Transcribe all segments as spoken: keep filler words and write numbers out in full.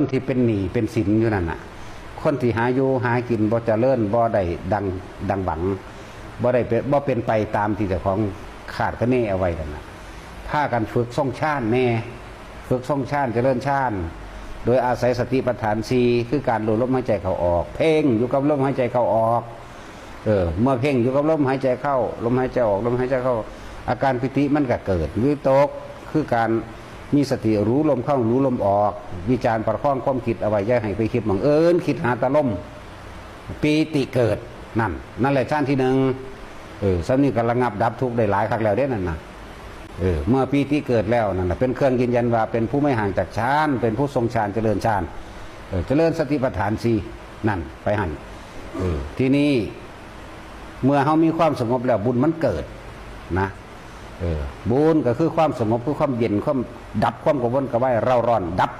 คนที่เป็นหนี้เป็นสินอยู่นั่นน่ะ คนที่หาอยู่หากินบ่เจริญ บ่ได้ดัง ดังหวัง บ่ได้เป็น บ่เป็นไปตามที่เจ้าของคาดคะเนเอาไว้นั่นน่ะ พากันฝึกทรงฌานแน่ ฝึกทรงฌานเจริญฌาน โดยอาศัยสติปัฏฐานสี่ คือการรู้ลมหายใจเข้าออก เพ่งอยู่กับลมหายใจเข้าออก เออ เมื่อเพ่งอยู่กับลมหายใจเข้า ลมหายใจออก ลมหายใจเข้า อาการปีติมันก็เกิด วิตก คือการมีสติรู้ลมเข้ารู้ลมออก วิจารประคองความคิดเอาไว้ อย่าให้ไปคิดหม่องอื่น คิดหาแต่ลม ปีติเกิด นั่น นั่นแหละฌานที่หนึ่ง เออ ส่ำนี้ก็ระงับดับทุกข์ได้หลายคักแล้วเด้นั่นน่ะ เออ เมื่อปีติเกิดแล้วนั่นน่ะ เป็นเครื่องยืนยันว่าเป็นผู้ไม่ห่างจากฌาน เป็นผู้ทรงฌานเจริญฌาน เออ เจริญสติปัฏฐานสี่ นั่น ไปหั่น เออ ทีนี้เมื่อเฮามีความสงบแล้วบุญมันเกิดนะ เออ บุญก็คือความสงบ คือความเย็น ความดับความกังวลกระวายเร่าร้อน ดับ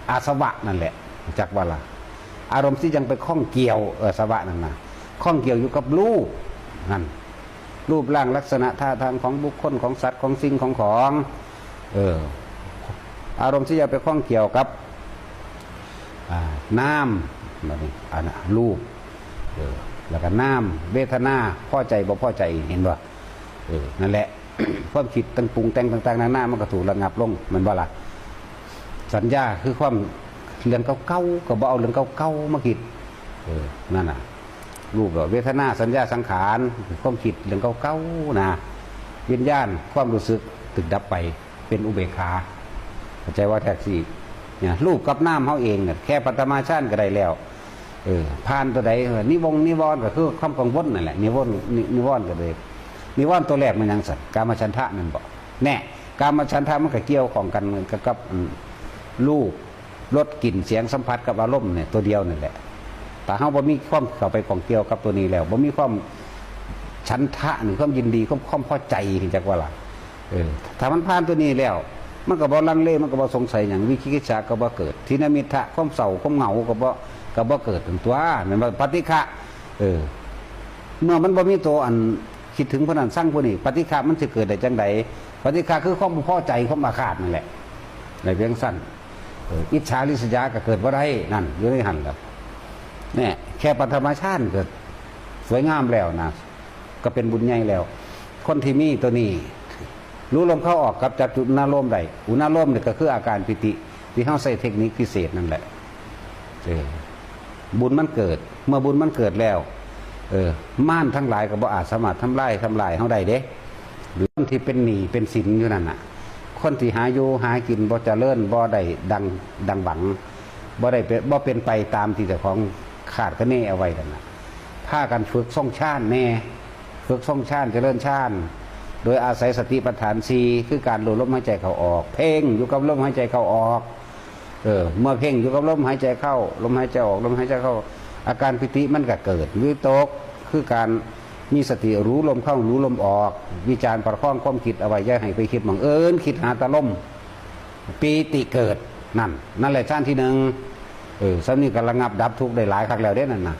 อาสวะนั่นแหละ จักว่าละ อารมณ์ที่ยังไปข้องเกี่ยว เออ อาสวะนั่นน่ะ ข้องเกี่ยวอยู่กับรูปนั่น รูปร่างลักษณะท่าทางของบุคคล ของสัตว์ ของสิ่ง ของของ เออ อารมณ์ที่ยังไปข้องเกี่ยวกับ อ่า นาม บัดนี้ อันน่ะ รูป เออ แล้วก็นาม เวทนา พอใจบ่พอใจ เห็นบ่ เออ นั่นแหละ ความคิดต่างปรุงแต่งต่างๆนานา มันก็ถูกระงับลง แม่นบ่ล่ะ สัญญาคือความเรื่องเก่าๆ ก็บ่เอาเรื่องเก่าๆมาคิด เออ นั่นน่ะ รูป เวทนา สัญญา สังขาร ความคิดเรื่องเก่าๆนะ วิญญาณ ความรู้สึก ถูกดับไป เป็นอุเบกขา เข้าใจว่าแท็กซี่ เนี่ย รูปกับนามเฮาเองเนี่ย แค่ปฐมฌานก็ได้แล้ว เออ ผ่านตัวใด เออ นิวงนิวรณ์ก็คือความกังวลนั่นแหละ นิวรณ์ นิ- นิวรณ์ก็เลย นิวรณ์ตัวแรกมันหยังสัน กามฉันทะแม่นบ่ แน่ กามฉันทะมันก็เกี่ยวข้องกันกับ กับ อืม รูป รส กลิ่น เสียง สัมผัส กับอารมณ์เนี่ย ตัวเดียวนั่นแหละ ถ้าเฮาบ่มีความเข้าไปข้องเกี่ยวกับตัวนี้แล้ว บ่มีความฉันทะนี่ ความยินดี ความ ความพอใจ จักว่าล่ะ เออ ถ้ามันผ่านตัวนี้แล้ว มันก็บ่ลังเล มันก็บ่สงสัยหยัง วิจิกิจฉาก็บ่เกิด ถีนมิทธะ ความเศร้า ความเหงาก็บ่ ก็บ่เกิด ตัว แม่นบ่ ปฏิฆะ เออ เมื่อมันบ่มีตัวอันคิดถึงผู้นั้นชังผู้นี้ ปฏิฆะมันสิเกิดได้จังใด ปฏิฆะคือความบ่พอใจ ความอาฆาตนั่นแหละ ในเพียงสั้น เออ อิจฉาริษยาก็เกิดบ่ได้ นั่น อยู่ในหั่นแหละ เนี่ย แค่ปฐมฌานก็สวยงามแล้วนะ ก็เป็นบุญใหญ่แล้ว คนที่มีตัวนี้ รู้ลมเข้าออกกับจับจุดอุณาโลมได้ อุณาโลมเนี่ยก็คืออาการปีติ ที่เฮาใช้เทคนิคพิเศษนั่นแหละ เออ บุญมันเกิด เมื่อบุญมันเกิดแล้ว เออ มารทั้งหลายก็บ่อาจสามารถทำลาย ทำลายเฮาได้เด้ หรือคนที่เป็นหนี้เป็นสินอยู่นั่นน่ะ คนที่หาอยู่หากินบ่เจริญ บ่ได้ดัง ดังหวัง บ่ได้เป็น บ่เป็นไปตามที่เจ้าของคาดคะเนเอาไว้นั่นน่ะ พากันฝึกทรงฌานแน่ ฝึกทรงฌานเจริญฌาน โดยอาศัยสติปัฏฐานสี่ คือการรู้ลมหายใจเข้าออก เพ่งอยู่กับลมหายใจเข้าออก เออ เมื่อเพ่งอยู่กับลมหายใจเข้า ลมหายใจออก ลมหายใจเข้า อาการปีติมันก็เกิด วิตก คือการมีสติรู้ลมเข้ารู้ลมออก วิจารประคองความคิดเอาไว้ อย่าให้ไปคิดหม่องอื่น คิดหาแต่ลม ปีติเกิด นั่น นั่นแหละฌานที่หนึ่ง เออ ส่ำนี้ก็ระงับดับทุกข์ได้หลายคักแล้วเด้นั่นน่ะ